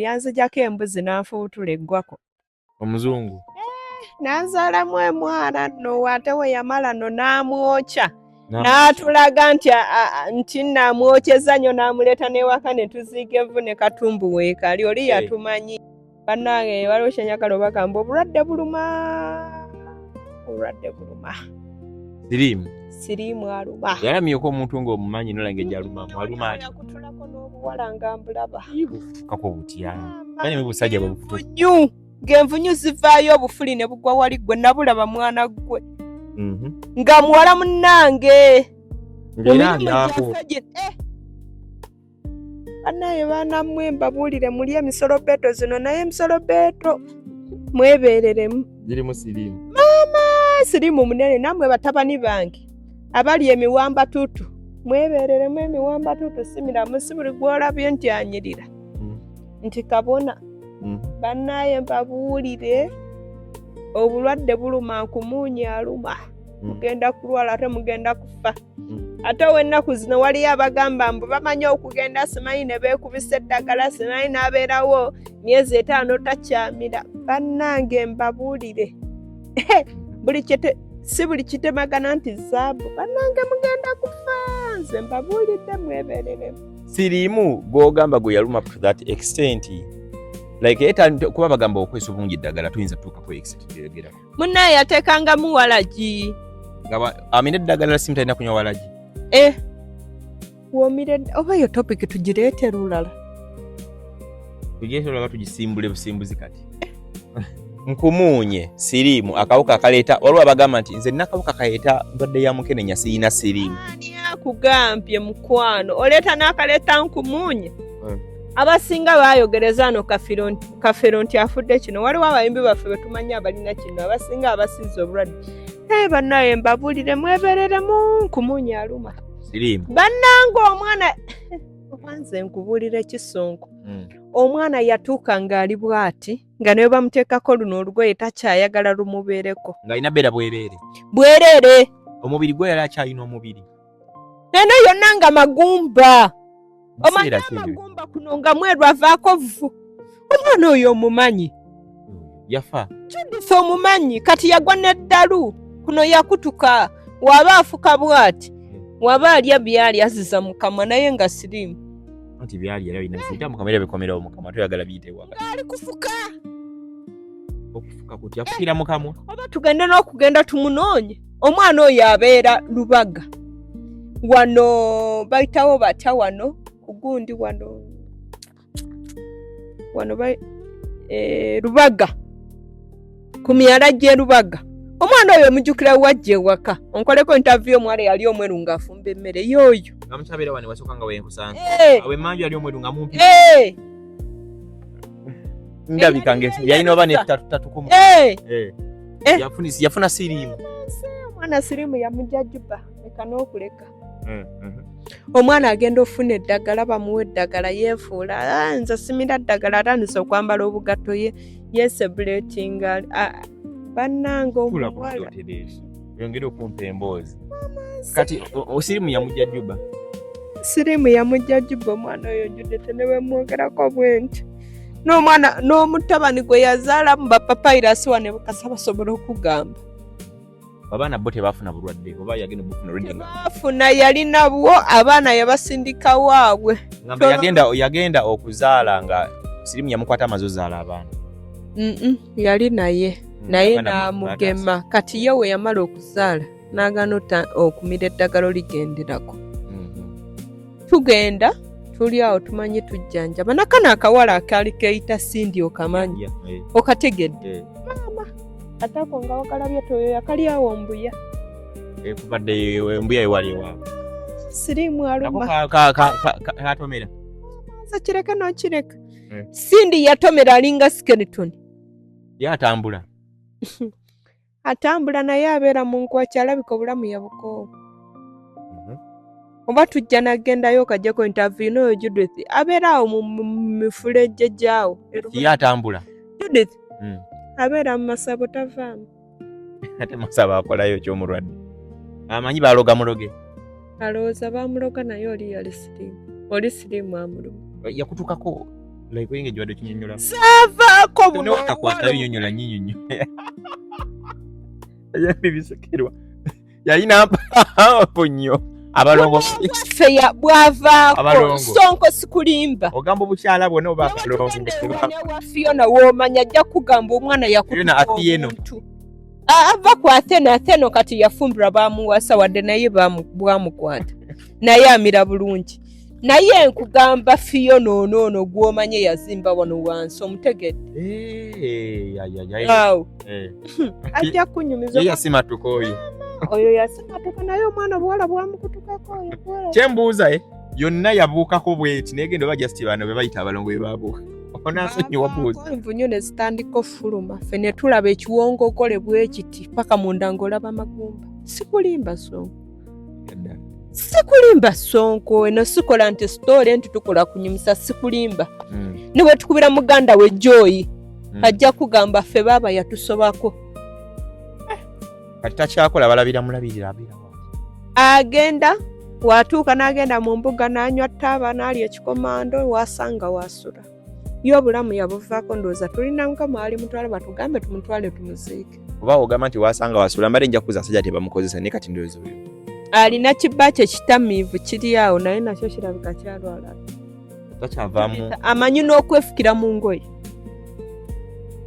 Yanzijako embuzi n'anfuutula eggwako. Omuzungu. Nanzaalamu emwana nno, ate we yamala no n'amwokya, n'atulaga nti nti namwokyeza nnyo, n'amuleeta n'ewaka ne tuziiga evvu ne katumbu weekali oli. Yatumanyi bannange, waliwo kyenjagala obagamba, obulwadde buluma, obulwadde buluma. Siriimu. Siriimu aluma. Yalamyeko omuntu ng'omumanyi nolanga ejjalumamu aluma ati. Yakutulako n'obuwala nga mbulaba. Kako butya bani mu busajja bwe bufutuka. Envunyu, ng'envunyu zivaayo, obufuli ne bugwa wali. Gwe nabulaba mwana gwe nga muwala munnange. Ng'era Mu mirimu alyako. gyaffe bannaye, baanammwe, mbabuulire, muli emisolobeeto zino, naye emisolobeeto mwebeereremu. Girimu siriimu. Siriimu munene. Nammwe batabani bange abali emiwambatutu, mwebeereremu. Emiwambatutu si miramu, si buli gw'olabye nti anyirira nti kabona. Bannaye mbabuulire, obulwadde buluma, nkumuunya aluma. Mugenda kulwala ate mugenda kufa. Ate ow'ennaku zino waliyo abagamba mbu bamanyi okugenda, simanyi ne beekubisa eddagala, simanyi n'abeerawo myezi 5 takyamira. Bannange mbabuulire, buli kyete si buli kitemagana nti zaabu. Bannange, mugenda kufa. Nze mbabuulidde, mwebereremu. Siriimu gw'ogamba gwe yaluma to that extent, like eta kuba bagamba okwesa obungi eddagala tuyinza tutuukako extent gyoyogerako. Munnaye yateekangamu walagi. Nga amina eddagala la simu talina kunywa walagi. Eh, womire oba eyo topic tugireete lulala. Tugyetolaba tugisimbule busimbuzi. Kati nkumuunye siriimu akawuka akaleeta, waliwo abagamba nti nze nina akawuka kaleeta ndwadde ya mukenenya, siyina siriimu. Ani akugambye mukwano oleeta n'akaleeta nkumuunye? Abasinga bayogereza no Kafero nti afudde kino. Waliwo abayimbi baffe betumanyi abalina kino, abasinga abasiiza obulwadde. Naye bannaye mbabuulire, mwebereremu, nkumuunye aluma. Siriimu. Bannange, omwana oba nze nkubuulira ekisonko. Omwana yatuuka ng'ali bw'ati, nga ne bwe bamuteekako luno olugoye takyayagala lumubeereko. Ng'alina beera bwereere. Bwereere. Omubiri gwe yali akyalina omubiri? Eno yonna nga magumba. Omanyi Biseera ki ebyo? amagumba kuno nga mweru, avaako vvu. Omwana oyo omumanyi? Yafa? Judith omumanyi? Kati yagwa n'eddalu kuno, yakutuka, waba afuka bw'ati, waba alya byali aziza mukama, naye nga sirimu. Anti byali yali alina biyita mukama era bikomerawo mukama, toyagala biyite wakati. Ali kufuka. Okufuka kutya? Afukira mukamwa? Oba tugende n'okugenda tumunoonye. Omwana oyo abeera Lubaga wano, bayitawo batya wano kugundi wano wano Lubaga, ku myala gy'e Lubaga. Omwana oyo omujjukira? Wajja ewaka onkoleko interview, omwana yali omweru ng'afumba emmere y'oyo. Nga mukyabeera wano wasooka nga wenkusanga? Eh. Awo emanju yali omweru nga mumpi? Eh. Ndabika nga yalina oba netatukumu. Eh. Eh. Yafuna siriimu? Omwana siriimu yamujja Juba, leka n'okuleka. Omwana agenda ofuna eddagala, bamuwa eddagala, yeefuula, "Ah, nze simira ddagala." Atandise okwambala obugatto, ye yesebuletinga. Bannange, omuwala Yongere okumpa emboozi. Kati osiriimu yamujja Juba? Siriimu yamujja Juba. Omwana oyo Judith, ne bwemwogerako bwe nti n'omwana n'omutabani gwe yazaalamu bapapairasi wane bukasa basobola okugamba. Abaana bo tebafuna bulwadde oba yagenda obufuna already nga Tebafuna, yalina bwo, abaana yabasindika waabwe. Ngamba yagenda okuzaala nga siriimu yamukwata amaze ozaala abaana? Yali naye naye Abaana n'amugema. Kati ye we yamala okuzaala n'agaana okumira eddagala oligenderako. Tugenda tuli awo, tumanyi tujjanjaba nakano akawala akaali keeyita Sindi, okamanyi? Yeah, eh. Okategedde? Eh. Maama atako nga wakalabye toyoya, kali awo mbuya. Eh, kubadde embuya ewali ewaabwe. Siriimu nako aluma. Katomera. Nze kireke n'okireka. Sindi yatomera, alinga skeleton. Ye atambula? Atambula, naye abeera mu nkwaki, alabika obulamu yabukoowa. Oba tujja nagendayo okajjako interview n'oyo Judith, abeera awo mu mifulejje gyawo. Ye atambula? Judith abeera mu masabo, tavaamu. Ate masaba akolayo kyomulwadde amanyi baloga muloge. Alowooza bamuloga, naye oli yali siriimu, oli siriimu amuluma. Yakutukako. Like oyinga egiwadde kinyonyola. Zaavaako buno. Kakwata binyonyola nyinyonyo. Yambi bisekerwa. Yalina mpaavu nnyo. Abalongo ffe bwavaako sonko sikulimba. Ogamba obukyala bwonna oba abalongo. Wa Fiona w'omanya ajja kugamba omwana yakutuka omuntu. Ava ku Athena, Atheno kati yafumbirwa bamuwasa wadde naye bwamukwata naye amira bulungi. Naye nkugamba Fiona onoono gw'omanye yazimba wano wansi omutegedde. Awo ajja kunyumiza. Ye yasimatuka oyo. Oyo yasimatuka naye omwana obuwala bwamukutukako oyo. Kyembuuza yonna yabuukako bweti naye genda oba just bano be bayita abalongo be babuuka. Onansonyiwa buuza. Envunyu ne zitandika ofuluma ffe ne tulaba ekiwongogole bwe kiti paka munda ng'olaba amagumba. Sikulimba Sonko. Sikulimba Sonko, eno sikola nti sitole nti tukola kunyumisa, sikulimba. Ne bwe tukubira muganda we Joy ajja kugamba ffe baaba yatusobako. Kati takyakola balabira mulabirira abira. Agenda watuuka n'agenda mu mbuga n'anywa ttaaba n'alya ekikomando wasanga wasula. Ye obulamu yabuvaako ndowooza tulina Mukama ali mutwale batugambe tumutwale tumuziike. Oba ogamba nti wasanga wasula mbadde nja kubuuza asajja tebamukozesa naye kati ndowooza oyo. Alina kibba kye kitamiivu kiri awo naye nakyo kirabika kyalwala. Takyavaamu. Amanyi n'okwefukira mu ngoye.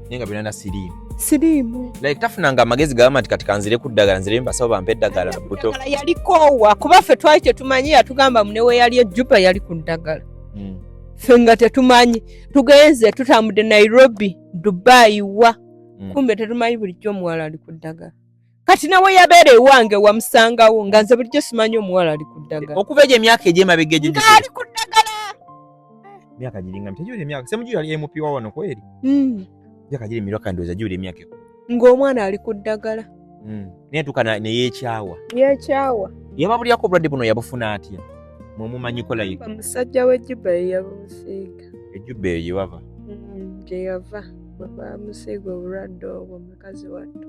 Naye nga byonna siriimu. Siriimu. Like tafunanga amagezi gagamba nti kati kanzire ku ddagala nzire mbasawo bampe eddagala buto. Yalikoowa kuba ffe twali tetumanyi yatugamba mune we yali ejjuba yali ku ddagala. Ffe nga tetumanyi tugenze tutambudde Nairobi, Dubai wa. Kumbe tetumanyi bulijjo omuwala ali ku ddagala. Kati nawe yabeera ewange wamusangawo nga nze bulijjo simanyi omuwala ali ku ddagala. Okuva egyo emyaka egy'emabega egyo ali ku ddagala. Emyaka giringa mitagiwera emyaka Ssemujju yali MP wa wano kweri. Emyaka giri mirwaka ndowooza giwera emyaka. Ng'omwana ali ku ddagala. Naye tuuka ne yeekyawa. Yeekyawa. Yababulyako obulwadde buno yabufuna atya? Mwe mumanyiko like. Omusajja w'ejjuba ye yabusiiga. Ejjuba eyo gye wava? Gye yava. Bamusiiga obulwadde obwo mukazi wattu.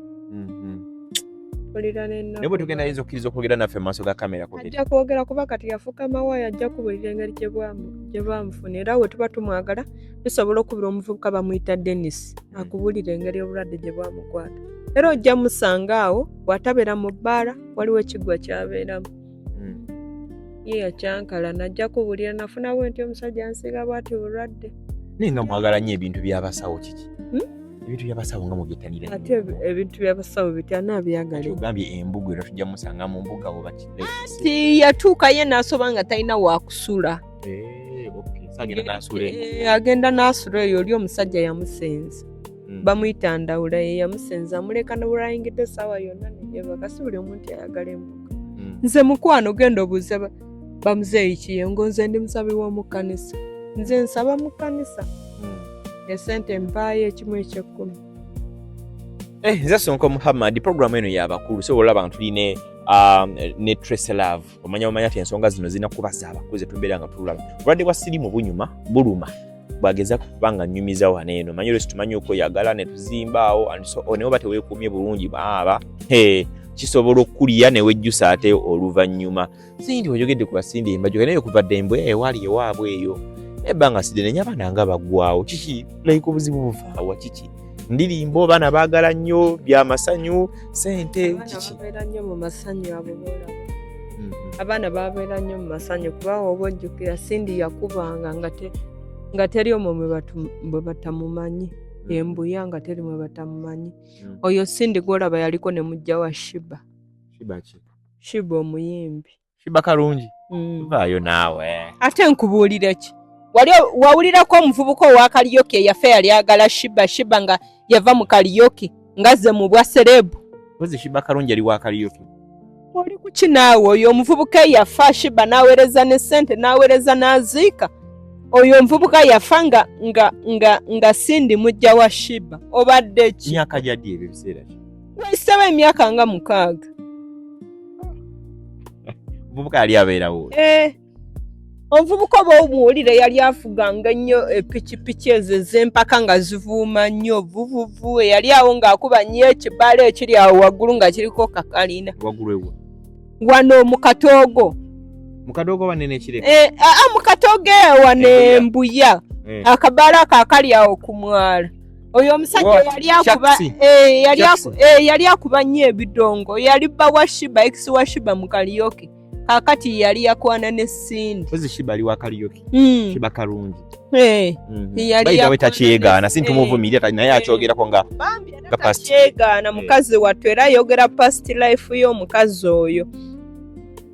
Naye bwe tugenda ayinza okukkiriza okwogera naffe mu maaso ga kamera. Ajja kwogera kuba kati yafuuka mawaaya ajja kubuulira engeri gye bamufuna era we tuba tumwagala tusobola okubira omuvubuka bamuyita Dennis akubuulira engeri obulwadde gye bwamukwata. Era ojja musanga awo bw'atabeera mu bbaala waliwo ekiggwa ky'abeeramu. Ye yakyankalana ajja kubuulira nafuna bwe nti omusajja ansiiga bw'ati bulwadde. Naye nga mwagala nnyo ebintu by'abasawo kiki? Ebintu by'abasawo nga mubyettanira. Ate ebintu by'abasawo bitya naabyagala. Ogambye embuga era tujja musanga mu mbuga oba ki? Ati yatuuka ye n'asoba nga talina waakusula. Agenda n'asula eyo oli omusajja yamusenza. Bamuyita Ndawula ye yamusenza amuleka n'olwayingidde essaawa yonna ne yeebaka si buli omuntu ayagala embuga. Nze mukwano genda obuuze bamuzeeyi Kiyengo nze ndi musabi w'omu kkanisa. Nze nsaba mu kkanisa. Esente mpaayo ekimu eky'ekkumi. Nze Sonko Muhammad, programu eno y'abakulu so olaba tuli ne ne Trace Love. Omanya nti ensonga zino zirina kuba z'abakuze tumbeera nga tulaba. Obulwadde bwa siriimu bunyuma, buluma. Bwageza kubanga nnyumiza wano eno. Manyi olwesi tumanyi okweyagala ne tuzimba awo and so on. Oba teweekuumye bulungi baaba. Kisobola okukulya ne wejjusa ate oluvannyuma. Sindi oyogedde ku basindi embajo naye okuva dda embwa ewaali ewaabwe eyo. Ebbanga sidde naye abaana nga baggwawo. Kiki like obuzibu buvaawa kiki? Ndirimbo abaana baagala nnyo byamasanyu ssente kiki? Abaana babeera nnyo mu masanyu abo boolaba. Abaana babeera nnyo mu masanyu kuba oba ojjukira Cindy yakubanga nga teri omwo bwe batamumanyi. Embuya nga teri mwe batamumanyi. Oyo Cindy gw'olaba yaliko ne mujja wa Shiba. Shiba ki? Shiba omuyimbi. Shiba Kalungi. Vaayo naawe. Ate nkubuulire ki? Wali wawulirako omuvubuka owa karaoke eyaffe yali agala Shiba Shiba nga yava mu karaoke ng'azze mu bwa serebu. Mpozi Shiba Kalungi yali wa karaoke. Oli ku ki naawe oyo omuvubuka eyafa Shiba n'aweereza ne ssente n'aweereza n'aziika. Oyo omuvubuka yafa nga Cindy mujja wa Shiba. Obadde ki? Myaka gya ddi ebyo ebiseera ki? Wayiseewo emyaka nga 6. Omuvubuka yali abeerawo. Omuvubuka oba omuwulire yali afuganga nnyo epikipiki ezo ez'empaka nga zivuuma nnyo vuvuvu. Yali awo ng'akuba nnyo ekibaala ekiri awo waggulu nga kiriko kakalina. Waggulu ewa? Wano mu Katoogo. Mu Katoogo wanene ekireka? Mu Katoogo ewa n'Embuya. Akabaala ako akali awo ku mwala, oyo omusajja What? yali akuba Jackson. eh, Jackson. yali akuba nnyo ebidongo. Yali bba wa Sheebah, ex wa Sheebah mu karaoke. Kaakati yali yakwana ne Cindy. Kozi Sheebah ali wa karaoke. Sheebah Karungi. Yali Bayita we yakwana takyegaana, si ntumuvumirira, naye akyogerako nga Bambi era nga past. takyegaana. Mukazi wattu era ayogera past life y'omukazi oyo.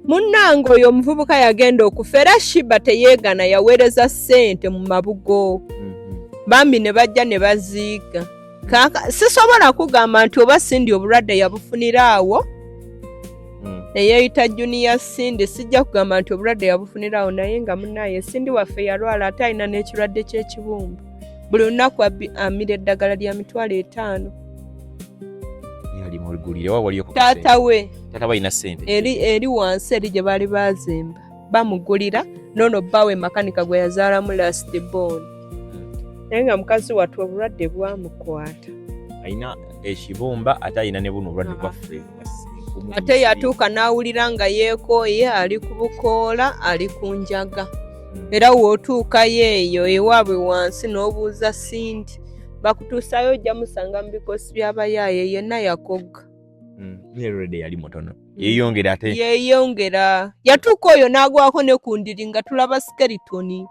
Munnange, oyo omuvubuka yagenda okufa, era Sheebah teyeegaana, yaweereza ssente mu mabugo. Bambi ne bajja ne baziika. Kaaka sisobola kugamba nti oba Cindy obulwadde yabufunira awo neyeeyita Junior Cindy. Sijja kugamba nti obulwadde yabufunira awo, naye nga munnaye Cindy waffe yalwala, ate alina n'ekirwadde ky'ekibumba. Buli lunaku amira eddagala lya 50,000. Yali mugulire wa waliyo ku Taata we. Taata we alina ssente. Eri wansi eri gye baali bazimba bamugulira. Noono bbaawe makanika gwe yazaalamu last born, naye nga mukazi wattu obulwadde bwamukwata. Alina ekibumba, ate alina ne buno obulwadde bwaffe. Ate yatuuka n'awulira nga yeekooye, ali ku bukoola, ali ku njaga. Era w'otuukayo eyo ewaabwe wansi n'obuuza Cindy, bakutuusayo, ojja musanga mu bikosi by'abayaaye, yenna yakogga. Nerede yali mutono, yeeyongera ate. Yeeyongera, yatuuka oyo n'agwako ne ku ndiri nga tulaba skeleton.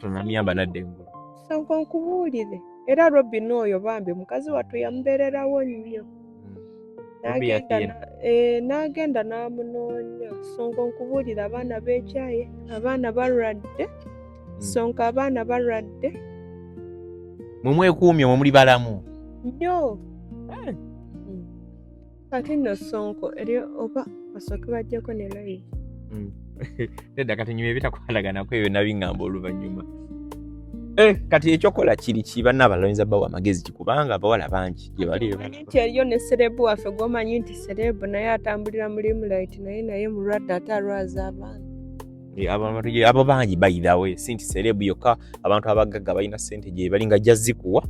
Namuyamba nadda engulu. Sonko nkubuulire, era Robin oyo bambi mukazi wattu yamubeererawo nnyo. Robin N'agenda yafiira. N'agenda n'amunoonya. Sonko nkubuulire, abaana beekyaye, abaana balwadde. Sonko, abaana balwadde. Mwe mwekuumye, mwe muli balamu. Nnyo. Kati nno Sonko, eri oba basooke bajjako ne live. Nedda, kati nyuma ebitakwataganako ebyo nabiŋŋamba oluvannyuma. Kati ekyokola kiri ki? Banna abalala oyinza bawa amagezi ki? Kubanga abawala bangi gye bali. Omanyi nti eriyo ne celeb waffe gw'omanyi nti celeb, naye atambulira mu limelight, naye mulwadde ate alwaza abaana. Abo bangi, by the way, si nti celeb yokka. Abantu abagagga balina ssente gye bali nga jja zikuwa,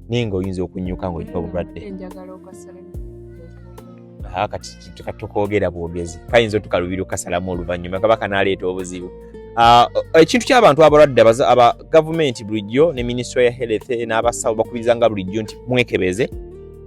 naye nga oyinza okunyuka ng'olina obulwadde. Njagala okasale. Aha, kati tukwogera bwogezi, kayinza otukalubira okukasalamu oluvannyuma kaba kanaaleeta obuzibu. Ekintu ky'abantu abalwadde, aba gavumenti bulijjo ne ministry ya health n'abasawo bakubiriza nga bulijjo nti mwekebeze.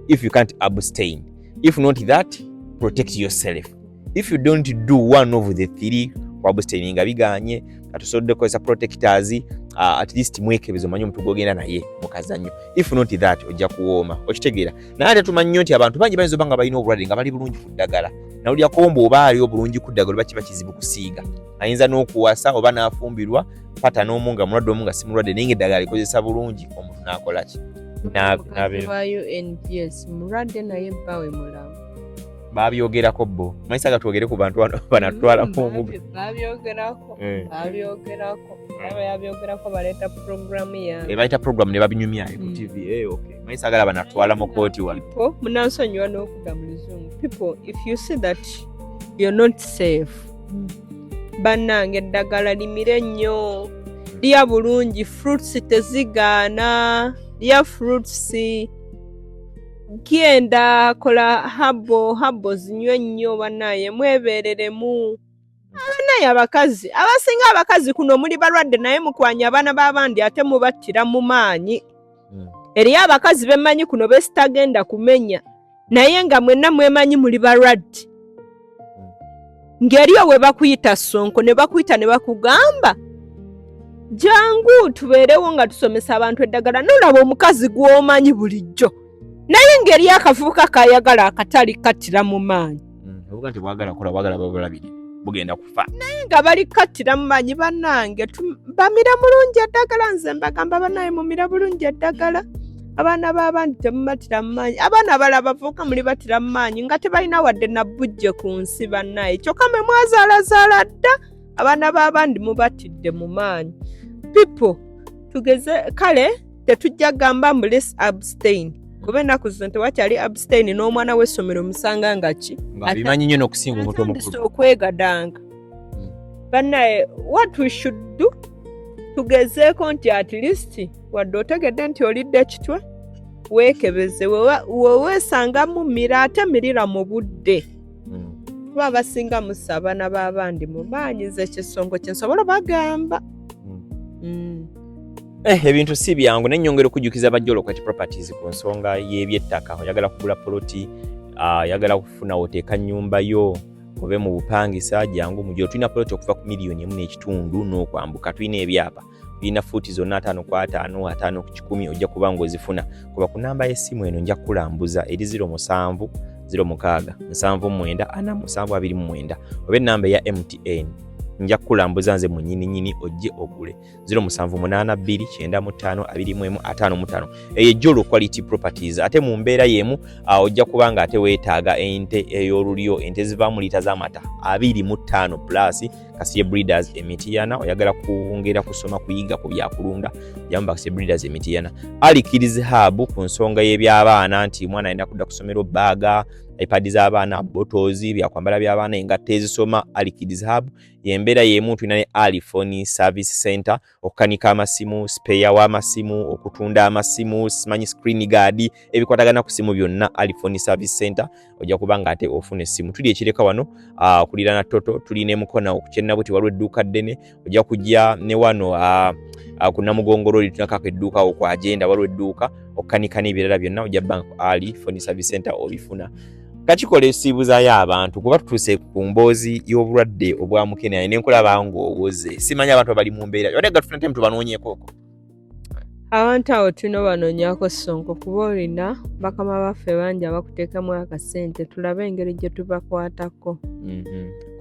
If you can't abstain, if not that, protect yourself. If you don't do one of the three, abstain nga biganye, katusobodde kukozesa protectors, at least mwekebeze omanye omuntu gwogenda naye mukazannyo. If not that, ojja kuwooma, okitegeera. Naye ate tumanyi nnyo nti abantu bangi bayinza oba nga balina obulwadde nga bali bulungi ku ddagala. Nawulyako mbu oba ali obulungi ku ddagala, oba kiba kizibu kusiiga, ayinza n'okuwasa oba n'afumbirwa pata n'omu nga mulwadde, omu nga si mulwadde, naye nga eddagala likozesa bulungi, omuntu n'akola ki? Mukazi N'abeera wa UNPS mulwadde, naye bbaawe mulamu. Babyogerako bo mayisa ga twogere ku bantu bano banatwalamu omuga. Babyogerako. Babyogerako, aba yabyogerako, baleeta programu yange. Bayita program ne babinyumyayo ku TV. Okay, mayisa agala banatwala mu kooti wano. People, munansonyiwa n'okudda mu Luzungu. People, if you see that you're not safe, bannange eddagala limire nnyo, lya bulungi, fruits tezigaana, lya fruits, genda kola herbal, herbal zinywe nnyo. Bannaye mwebeereremu. Abannaye abakazi abasinga, abakazi kuno muli balwadde, naye mukwanya abaana b'abandi ate mubattira mu maanyi. Eriyo abakazi bemmanyi kuno besitagenda kumenya, naye nga mwenna mwemanyi muli balwadde, ng'eriyo we bakuyita Sonko, ne bakuyita ne bakugamba jangu tubeerewo nga tusomesa abantu eddagala, nolaba omukazi gw'omanyi bulijjo, naye ng'eriyo akavubuka kayagala akatali kattira mu maanyi. Obuga nti bwagala kola, bwagala babulabire, bugenda kufa. Naye nga bali kattira mu maanyi. Bannange, bamira mulungi eddagala. Nze mbagamba, bannaye, mumira bulungi eddagala. Abaana b'abandi temubatira mu maanyi. Abaana abalala bavubuka muli batira mu maanyi nga tebalina wadde nabbujje ku nsi. Bannaye, kyokka mwe mwazaalazaala dda, abaana b'abandi mubatidde mu maanyi. People, tugeze kale tetujja gamba mbu let's abstain, kuba ennaku zino tewakyali abstain. N'omwana w'essomero musanga nga ki nga bimanyi nnyo n'okusinga omuntu atandise omukulu. Okwegadanga. Bannaye, what we should do, tugezeeko nti at least wadde otegedde nti olidde ekitwe, weekebeze. Weweesangamu mira, ate mirira mu budde, kuba abasinga mussa abaana b'abandi mu maanyi. Nze ekisongo kye nsobola bagamba. Ebintu si byangu, naye nyongera okujjukiza bajjolo Quality Properties ku nsonga y'ebyettaka. Oyagala kugula poloti, oyagala kufuna oteeka nnyumba yo obe mu bupangisa, jangu mujjo. Tulina poloti okuva ku 1.5 miliyoni n'okwambuka. Tulina ebyapa, tulina fuuti zonna 50 ku 50, 50 ku 100, ojja kuba ng'ozifuna. Kuba ku namba y'essimu eno, nja kukulambuza, eri 07 06 79 47 29, oba enamba eya MTN, nja kukulambuza nze mwennyininyini ojje ogule, 0782 95 21 55. Eyo ejjolo Quality Properties. Ate mu mbeera y'emu ojja kuba nga ate weetaaga ente ey'olulyo, ente zivaamu liita z'amata 25 plus, Kasiye Breeders Emitiyana. Oyagala kwongera kusoma, kuyiga ku byakulunda, jamu Bakasiye Breeders Emitiyana. Ali Kids Hub ku nsonga y'ebyabaana, nti mwana alina kudda kusomero, baaga, iPad z'abaana, bottles, byakwambala by'abaana, engatto ezisoma, Ali Kids Hub. Yembeera y'emu tulina ne Alphone Service Center, okukanika amasimu, spare w'amasimu, okutunda amasimu, simanyi screen guard, ebikwatagana ku simu byonna, Alphone Service Center, ojja kuba nga ate ofuna essimu. Tuli ekireka wano okuliraana Toto, tuli ne Mukona okukyennabuti, waliwo edduuka ddene. Ojja kujja ne wano ku Namugongo Road, tunakako edduuka awo ku agenda, waliwo edduuka okukanika n'ebirala byonna. Ojja bank Alphone Service Center obifuna. Kakikola esiibuzaayo abantu kuba tutuuse ku mboozi y'obulwadde obwa mukene, naye nenkulaba ng'owoze. Simanyi abantu abali mu mbeera wadde ga tufuna time tubanoonyeekoko. Abantu abo tulina obanoonyako, Sonko, kuba olina bakama baffe bangi abakuteekamu akasente. Tulabe engeri gye tubakwatako.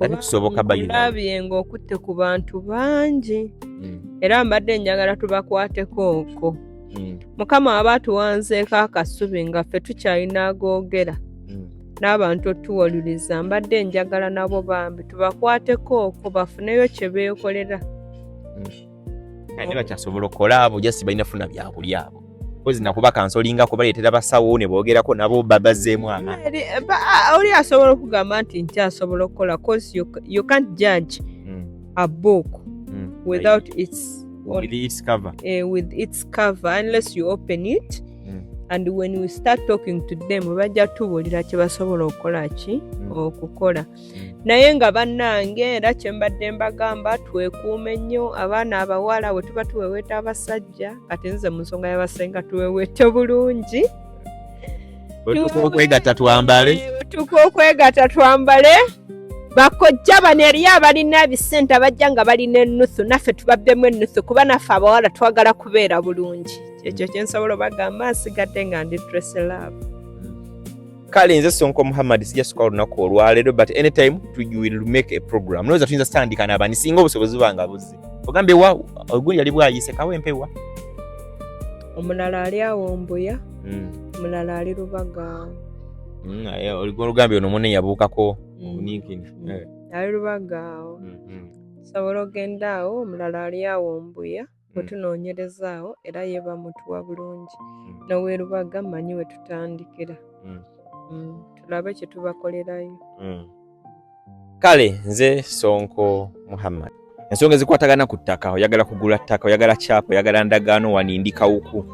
Ate kisoboka bayina. Nkulabye ng'okutte ku bantu bangi, era mbadde njagala tubakwateko okwo. Mukama aba atuwanzeeko akasubi nga ffe tukyalina agoogera n'abantu otuwaliriza. Mbadde njagala nabo bambi tubakwateko okwo, bafuneyo kye beekolera. Naye bakyasobola okukola abo, just balina funa byakulya abo, kozi nakuba kansolingako, baleetera basawo ne boogerako nabo, babazzeemu amaanyi. Oli asobola okugamba nti nkyasobola okukola, cause you can't judge a book without its With its cover. With its cover, unless you open it. And when we start talking to them, bajja tubuulira kye basobola okukola ki, okukola. Naye nga bannange, era kye mbadde mbagamba, twekuume nnyo abaana abawala bwe tuba tuweweeta abasajja. Kati nze mu nsonga y'abasenga, tuweweete bulungi. Bwe okwegatta twambale. Tuka okwegatta twambale. Bakojja bano eriyo abalina ebisente, abajja nga balina ennusu, naffe tubabbemu ennusu, kuba naffe abawala twagala kubeera bulungi. Kyekyo kyensobola obagamba. Nsigadde nga ndi Tracy Love. Kale nze Sonko Muhammad, sijja suka olunaku olwaleero, but anytime we will make a program. Noza tuyinza sitandika n'abandi singa obusobozi buba nga buzze. Ogambye wa ogundi yali bwayise kawempewa? Omulala ali awo Mbuya, omulala ali Lubaga. Olugambye ono munne yabuukako obuninkini. Ali Lubaga awo, sobola ogenda awo. Omulala ali awo Mbuya, bwe tunoonyereza awo era ye bamutuwa bulungi. Noweerubaga mmanyi we tutandikira. Tulabe kye tubakolerayo. Kale nze Sonko Muhammad. Ensonga ezikwatagana ku ttaka, oyagala kugula ttaka, oyagala kyapa, oyagala ndagaano, wano ndi Kawuku.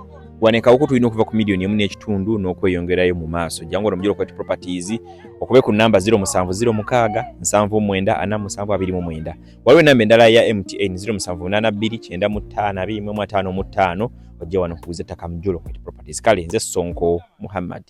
Wano e Kawuku tulina okuva ku 1.5 miliyoni n'okweyongerayo mu maaso. Jangu wano Mujolo Quality Properties, okube ku namba 0706 79 47 29. Waliwo enamba endala ya MTN, 0782 95 21 55. Ojja wano kuguza ettaka Mujolo Quality Properties. Kale nze Sonko Muhammad.